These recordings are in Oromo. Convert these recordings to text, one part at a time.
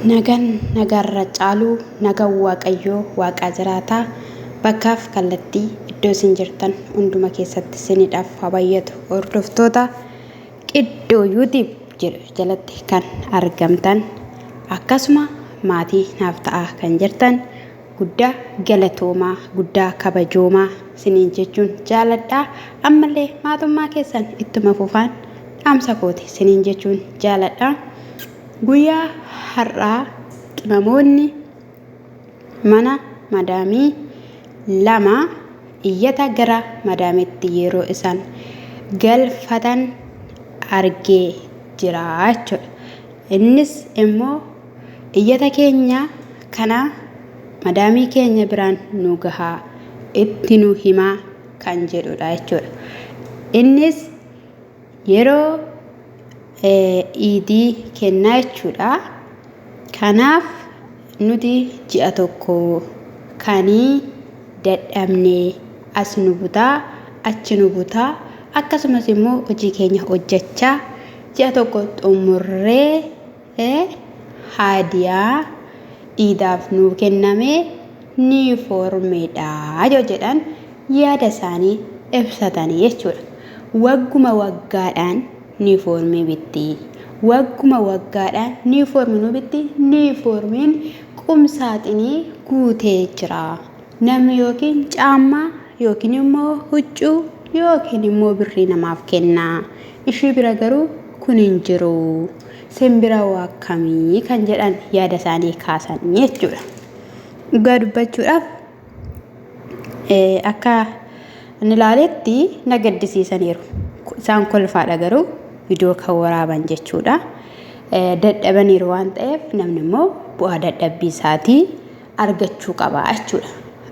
Nagan nagaarra caalu nagan Waaqayyoo waaqaa jiraataa bakkaaf kallattii iddoo isin jirtan hunduma keessatti isinidhaaf haa baay'atu. Hordoftoota Qiddoo YouTube jedhu jalatti kan argamtan akkasuma maatii naaf ta'aa kan jirtan guddaa galatoomaa guddaa kabajoomaa isiniin jechuun jaaladha. Ammallee maatummaa keessan ittuma fufaan dhaamsa kooti isiniin jechuun jaaladha. Guyyaa har'aa qimamoonni mana madaamii 2 iyyata gara madaamitti yeroo isaan galfatan argee jira jechuudha. Innis immoo iyyata keenya kana madaamii keenya biraan nu gahaa itti nu himaa kan jedhudha jechuudha. Innis yeroo iidii kennaa jechuudha. Kanaaf nuti ji'a tokko kanii dadhabne as nu butaa achi nu butaa akkasumas immoo hojii keenya hojjechaa ji'a tokko xumurree haadiyaa iidaaf nuu kenname niifoormiidha yoo jedhan yaada isaanii ibsatanii jechuudha. Wagguma waggaadhaan niifoormii bitti. Wagguma waggaadhaan niifoormii nu bitti. Niifoormiin qumsaaxinii guutee jira. Namni yookiin caammaa yookiin immoo huccuu yookiin immoo birrii namaaf kenna. Ishii bira garuu kun hin jiru. Simbira hoo akkamii kan jedhan yaada isaanii kaasan jechuudha. Dhugaa dubbachuudhaaf akka inni ilaaletti na gaddisiisaniiru. Isaan kolfaadha garuu viidiyoo kan waraaban jechuudha. Dadhabaniiru waan ta'eef namni immoo bu'aa dadhabbii isaatii argachuu qaba jechuudha.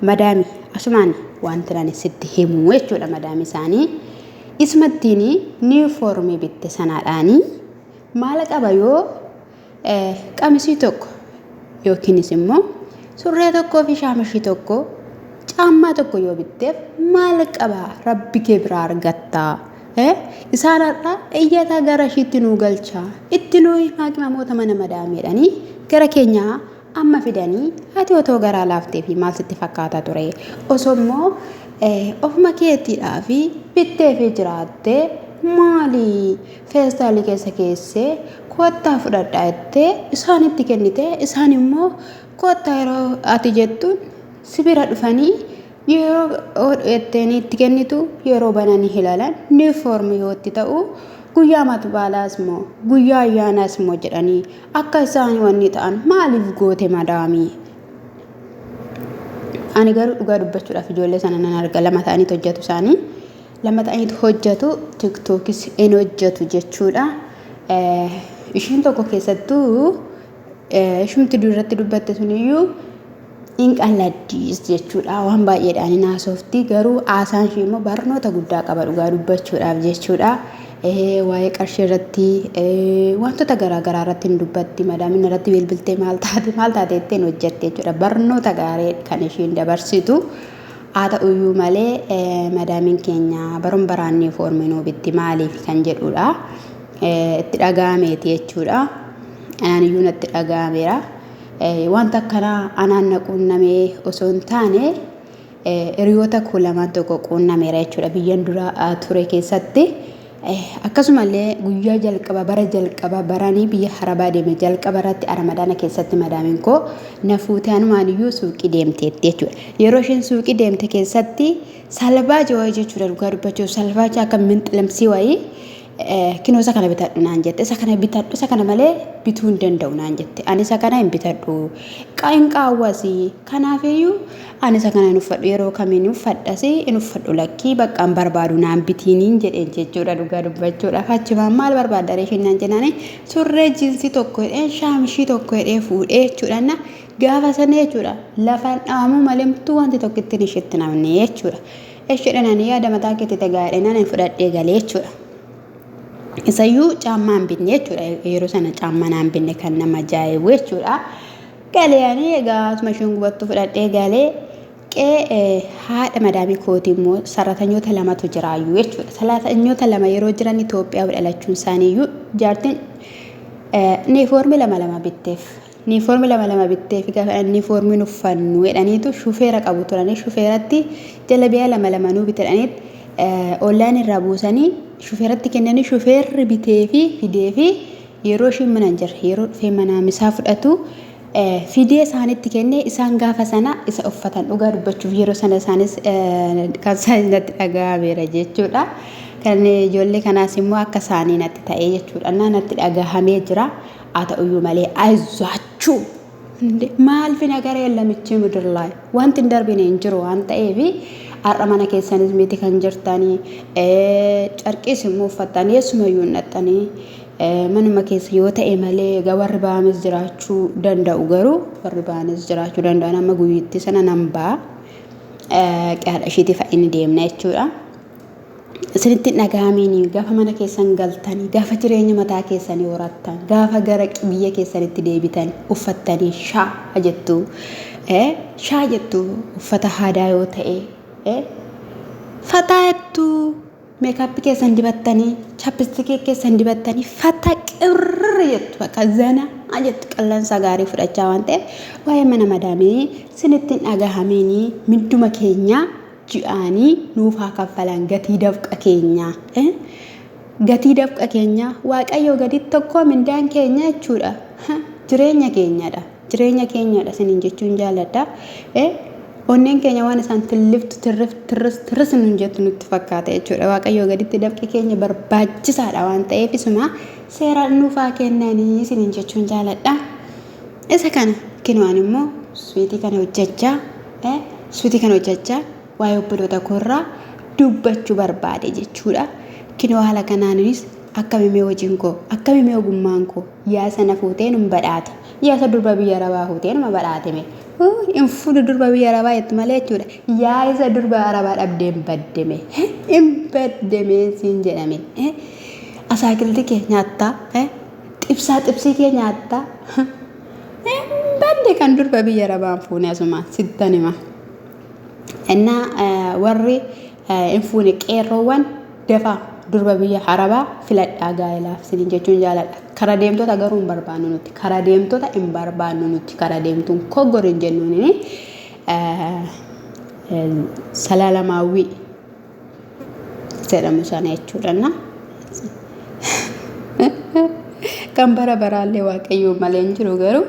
Madaami asumaan wanti ani sitti himu jechuudha madaami isaanii. Isumattiin niifoormii bitte sanaadhaanii maal qaba yoo qamisii tokko yookiinis immoo surree tokkoo fi shaamishii tokko caammaa tokko yoo bitteef maal qaba rabbi kee biraa argattaa. Isaan har'a iyyata gara ishiitti nuu galchaa itti nuu himaa qimamoota mana madaameedhanii gara keenyaa amma fidanii ati otoo garaa laaftee fi maal sitti fakkaata ture osoo immoo ofuma keetiidhaa fi bittee fi jiraattee maali feestaalii keessa keessee kottaa fudhadhaa jettee isaanitti kennite isaan immoo kottaa yeroo ati jettuun si bira dhufanii yeroo jetteen itti kennitu yeroo bananii ilaalan niifoormii yoo itti ta'u guyyaa matbaalaas moo guyyaa ayyaanaas moo jedhanii akka isaan wanni ta'an maaliif goote madaamii. Ani garuu dhugaa dubbachuudhaaf ijoollee sana nan arga lama ta'aniitu hojjetu isaanii. Lama ta'aniitu hojjetu tiktookis in hojjetu jechuudha. Ishiin tokko keessattuu ishumti duratti dubbatte suniyyuu in qalladdiis jechuudha. Waan baay'eedhaan hin haasofti garuu haasaan ishee immoo barnoota guddaa qaba dhugaa dubbachuudhaaf jechuudha. Waa'ee qarshii irratti wantoota garaa garaa irratti hin dubbatti madaamin irratti bilbiltee maal taate maal taate jettee hin hojjette jechuudha. Barnoota gaarii kan ishiin dabarsitu. Haa ta'uyyuu malee madaamiin keenya barum baraan niifoormii nuu bitti maaliif kan jedhudha. Itti dhaga'ameeti jechuudha. Anaan iyyuu natti dhaga'ameera. Wanta akkanaa anaan na quunnamee osoo hin taane hiriyoota koo lamaan tokko quunnameera jechuudha biyyan dura ture keessatti. Akkasumallee guyyaa jalqaba bara jalqaba baranii biyya harabaa deeme jalqaba irratti aramadaana keessatti madaamiin koo na fuutee anumaan iyyuu suuqii deemteetti jechuudha. Yeroo isheen suuqii deemte keessatti salbaaja wayii jechuudha dhugaa dubbachuuf salbaaja akka minxilamsii wayii Kinoo isa kana bitadhu naan jette. Isa kana bitadhu isa kana malee bituu hin danda'u naan jette. Ani isa kana hin bitadhu. Hin qaawwasi. Kanaafiyyuu ani isa kana hin uffadhu yeroo kamiin uffadhasi hin uffadhu lakkii bakka hin barbaadu naan bitiiniin jedheen jechuudha dhugaa dubbachuudhaaf. Achumaan maal barbaadda ree isheen naan jennaani surree jiinsii tokko jedheen shaamishii tokko jedhee fuudhee jechuudha. Na gaafa sana jechuudha lafaan dhahamuu malee mtuu wanti tokko ittiin isheetti namne jechuudha. Eshi jedhan ani yaada mataa keetti tagaa jedheen ani fudhadhee galee jechuudha. Isayyuu caammaa hin binne jechuudha. Yeroo sana caammaa naan binne kan nama ajaa'ibu jechuudha. Galee ani egaa asuma isheen gubattu fudhadhee galee qee haadha madaamii kootii immoo sarratanyoota lamatu jiraayyuu jechuudha. Sarratanyoota lama yeroo jiran Itoophiyaa dhalachuun isaaniiyyuu jaartiin niifoormii lama lama bitteef. Niifoormi lama lama bittee fi gaafa niifoormiin uffannu jedhaniitu shufeera qabu turanii shufeeratti jalabiyaa lama lama nuu bitedhaniit ollaan irraa buusanii shufeeratti kennanii shufeerri bitee fi fidee fi yeroo ishiin mana hin jirre yeroo dhufee manaa misaa fudhatu fidee isaanitti kennee isaan gaafa sana isa uffatan dhugaa dubbachuuf yeroo sana isaanis kan isaan natti dhaga'ameera jechuudha. Kan ijoollee kanaas immoo akka isaanii natti ta'ee jechuudha. Natti dhagahamee jira. Haa ta'uyyuu malee ayizwaachuu maal fi nagar የለም ምድር ላይ wanti hin darbine hin jiru waan ta'eef har'a mana keessanis miti kan jirtanii carqiis immoo uffattanii eessumayyuu hin dhaxxanii manuma keessa yoo ta'e malee egaa warri ba'anis jiraachuu danda'u garuu warri ba'anis jiraachuu danda'an amma guyyitti sana nan ba'a haadha ishiitii fa'i ni deemna jechuudha. Isinitti hin dhaga'amiin gaafa mana keessan galtanii gaafa jireenya mataa keessanii horattan gaafa gara biyya keessanitti deebitan uffattanii shaa jettu shaa jettu uffata aadaa yoo ta'e fataa jettu makeup keessan dibattanii chapstick keessan dibattanii fata qirri jettu bakka zana jettu qilleensa gaarii fudhachaa waan ta'eef waa'ee mana madaamii isinitti hin dhagahamiin minduma keenyaa ji'aanii nuuf haa kaffalan gatii dafqa keenyaa. Gatii dafqa keenyaa Waaqayyoo gaditti tokko mindaan keenya jechuudha. Jireenya keenyadha. Jireenya keenyadha isiniin jechuun jaalladha. Onneen keenya waan isaan tilliftu tirrif tirris tirris nuun jettu nutti fakkaata jechuudha. Waaqayyoo gaditti dafqi keenya barbaachisaadha waan ta'eef isuma seeraan nuuf haa kennanii isiniin jechuun jaalladha. Isa kana kinwaan immoo sweet kana hojjechaa sweet kana hojjechaa waa'ee obboloota koorraa dubbachuu barbaade jechuudha. Kinoo haala kanaanis akkamimee hojiin koo akkamimee ogummaan koo yaa sana fuutee nun badhaate yaa isa durba biyya arabaa fuutee numa badhaate mee hin fuudhu durba biyya arabaa jettu malee jechuudha. Yaa isa durba arabaa dhabdee hin baddeme hin baddeme siin jedhame asaakilti kee nyaattaa xibsaa xibsii kee nyaattaa hin badde kan durba biyya arabaa hin fuune asumaan sittan hima. Innaa warri hin fuune qeerroowwan dafaa durba biyya arabaa filadhaa gaa'elaaf isiniin jechuun jaaladha. Kara deemtota garuu hin barbaannu nuti. Kara deemtota hin barbaannu nuti. Kara deemtuun koggor hin jennuun salaalamaawwii jedhamu sana jechuudha. Kan bara baraallee waaqayyoon malee hin jiru garuu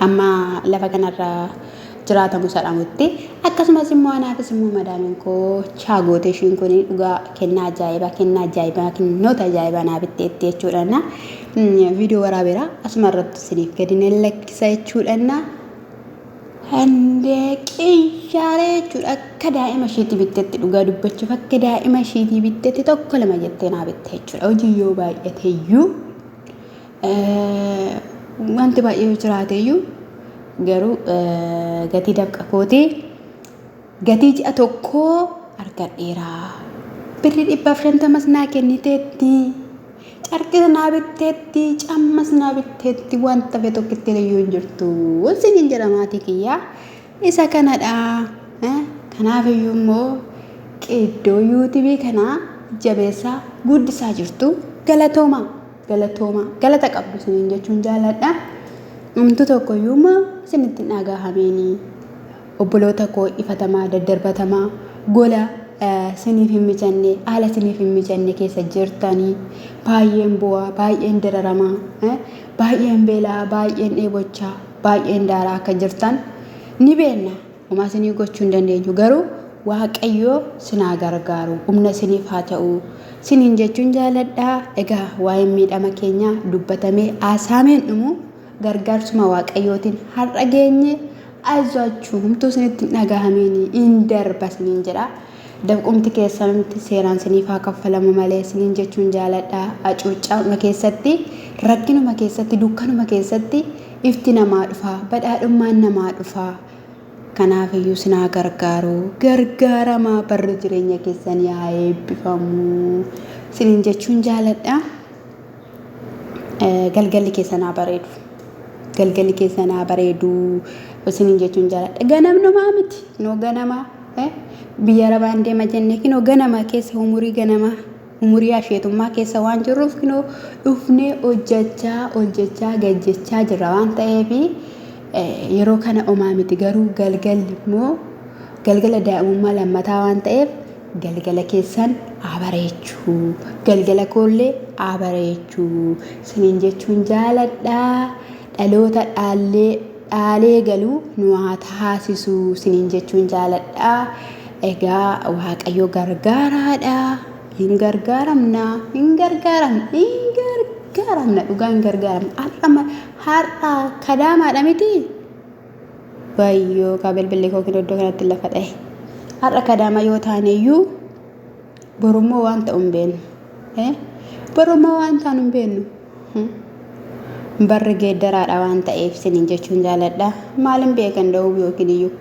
amma lafa kanarra jiraatamu sadhamutti akkasumas immoo anaafis immoo madaamiin koo chaagoote ishiin kun dhugaa kennaa ajaa'ibaa kennaa ajaa'ibaa kennoota ajaa'ibaa naa bitteetti jechuudha. Viidiyoo waraabeera asuma irratti isiniif gadi nan lakkisa jechuudha. Handee qiyyaaree jechuudha akka daa'ima ishiitii bitteetti dhugaa dubbachuuf akka daa'ima ishiitii bitteetti tokko lama jettee naa bitte jechuudha. Hojii yoo baay'ate iyyuu wanti baay'ee yoo jiraate iyyuu garuu gatii dafqa kootii gatii ji'a tokkoo argadheera. Birrii 150s naa kenniteetti. Carqis naa bitteetti, cammas naa bitteetti wanta hafe tokkitti iyyuu hin jirtu. Isiniin jedha maatii kiyyaa. Isa kanadha. Kanaaf iyyuu immoo qiddoo YouTube kanaa jabeessaa guddisaa jirtu galatooma galatooma galata qabdu isiniin jechuun jaaladha. Homtuu tokko iyyuu immoo isinitti hin dhagahameenii. Obboloota koo ifatamaa daddarbatamaa gola siniif hin mijanne haala siniif hin mijanne keessa jirtanii baay'een bu'aa baay'een dararamaa baay'een beelaa baay'een dheebochaa baay'een daaraa akka jirtan ni beenna. Homaa sinii gochuu hin dandeenyu garuu Waaqayyoo sinaa gargaaru humna siniif haa ta'u siniin jechuun jaaladha. Egaa waa'een miidhama keenyaa dubbatamee haasaameen dhumu gargaarsuma Waaqayyootiin har'a geenye ayizwaachuu humtuu isinitti hin dhagahamiin hin darba isiniin jedha. Dafqumti keessanumti seeraan siniif haa kaffalamu malee isiniin jechuun jaaladha. Hacuuccama keessatti, rakkinuma keessatti, dukkanuma keessatti ifti namaa dhufa, badhaadhummaan namaa dhufa. Kanaaf iyyuu isin haa gargaaru. Gargaaramaa barri jireenya keessanii haa eebbifamu. Isiniin jechuun jaaladha. Galgalli keessan haa bareedu. Galgalli keessan haa bareedu. Isiniin jechuun jaaladha. Ganamnumaa miti. Noo ganamaa. Biyya arabaan deema jennee kinoo ganama keessa umurii ganamaa. Umurii asheetummaa keessa waan jirruuf kinoo dhufnee hojjechaa hojjechaa gajjechaa jirra waan ta'eef yeroo kana omaa miti garuu galgalli immoo galgala daa'imummaa lammataa waan ta'eef galgala keessan haa bareechuu galgala koollee haa bareechuu siniin jechuun jaaladha dhaloota dhaallee dhaalee galuu nu haa taasisu siniin jechuun jaaladha egaa waaqayyo gargaaraadha hin gargaaramna hin gargaaramna hin gargaaramna dhugaa hin gargaaramna har'a har'a kadaamaadha miti Wayyoo kaa bilbilli koo kun iddoo kanatti lafa dha'e. Har'a kadaama yoo taane iyyuu borummoo waan ta'u hin beeknu. Borummoo waan taanu hin beeknu. Barri geeddaraadha waan ta'eef sinin jechuun jaaladha. Maalin beekan da'uu yookiin iyyuu.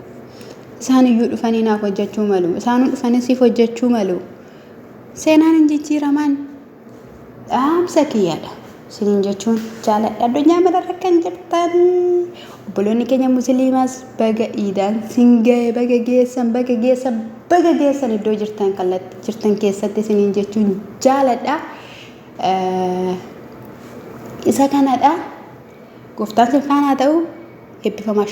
Isaan iyyuu dhufanii naaf hojjechuu malu. Isaanuu dhufanii siif hojjechuu malu. Seenaan hin jijjiiraman. Dhaamsa kiyyadha. Isiniin jechuun jaaladha. Addunyaa mararra kan jirtan obboloonni keenya musliimaas baga iidaan sin ga'e baga geessan baga geessan baga geessan iddoo jirtan kallatti jirtan keessatti isiniin jechuun jaaladha. Isa kanadha. Gooftaan sin faana haa ta'u. Eebbifamaa.